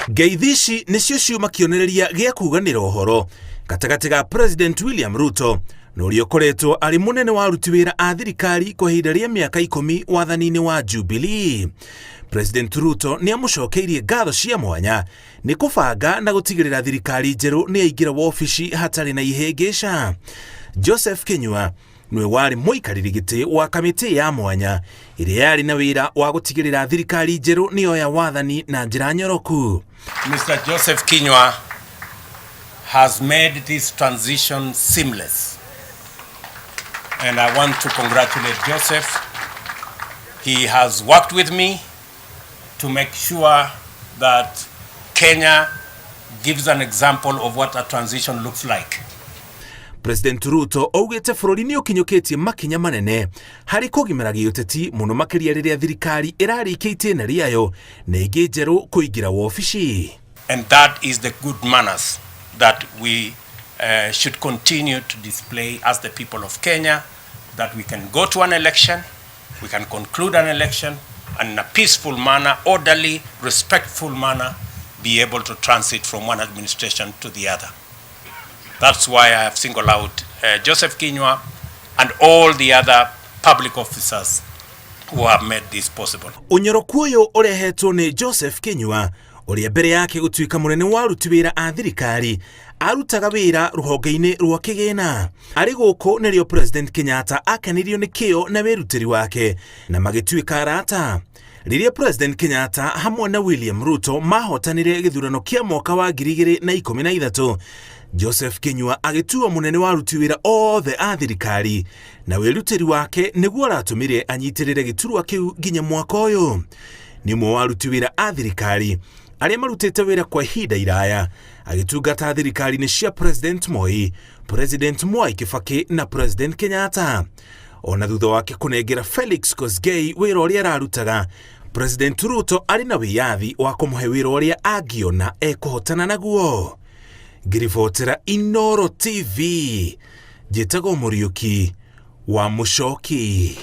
Ngeithi ici nĩcio ciuma kĩonereria gĩa kuganĩra ũhoro gatagatĩ ga President William Ruto na ũrĩa ũkoretwo arĩ mũnene wa aruti wĩra a thirikari kwa ihinda rĩa mĩaka ikũmi wathani-inĩ wa Jubilee. President Ruto nĩ amũcokeirie ngatho cia mwanya nĩ kũbanga na gũtigĩrĩra thirikari njerũ nĩ yaingĩra wobici hatarĩ na ihĩngĩca. Joseph Kinyua nĩwe warĩ mũikarĩri gĩtĩ wa kamĩtĩ ya mwanya ĩrĩa yarĩ na wĩra wa gũtigĩrĩra thirikari njerũ nĩ yoya wathani na njĩra nyoroku. Mr. Joseph Kinyua has made this transition seamless. And I want to congratulate Joseph. He has worked with me to make sure that Kenya gives an example of what a transition looks like. President Ruto augĩte bũrũri nĩ ũkinyũkĩtie makinya manene harĩ kũgimara gĩũteti mũno makĩria rĩrĩa thirikari ĩrarĩkia itĩna rĩayo na ĩngĩ njerũ kũingĩra wobici. And that is the good manners that we should continue to display as the people of Kenya, that we can go to an election, we can conclude an election, and in a peaceful manner, orderly, respectful manner, be able to transit from one administration to the other. That's why I have singled out Joseph Kinyua and all the other public officers who have made this possible. Ũnyoroku ũyũ ũrehetwo nĩ Joseph Kinyua ũrĩa mbere yake gũtuĩka mũnene wa aruti wĩra a thirikari arutaga wĩra rũhonge-inĩ rwa kĩgĩna. Arĩ gũkũ nĩrĩo President Kenyatta akenirio nĩ kĩyo na wĩrutĩri wake na magĩtuĩka arata. Rĩrĩa President Kenyatta hamwe na William Ruto mahotanire gĩthurano kĩa mwaka wa 2013, Joseph Kinyua agĩtuo mũnene wa aruti wĩra othe a thirikari na wĩrutĩri wake nĩguo aratũmire anyitĩrĩre gĩturwa kĩu nginya mwaka ũyũ. Nĩ ũmwe wa aruti wĩra a thirikari arĩa marutĩte wĩra kwa ihinda iraya agĩtungata thirikari-inĩ cia President Moi, President Mwai Kibaki na President Kenyatta. Ona thutha wake kũnengera Felix Kosgei wĩra ũrĩa ararutaga, President Ruto arĩ na wĩyathi wa kũmũhe wĩra ũrĩa angĩona ekũhotana naguo. Ngĩribotera Inooro TV, njĩtagwo Mũriũki wa Mũcoki.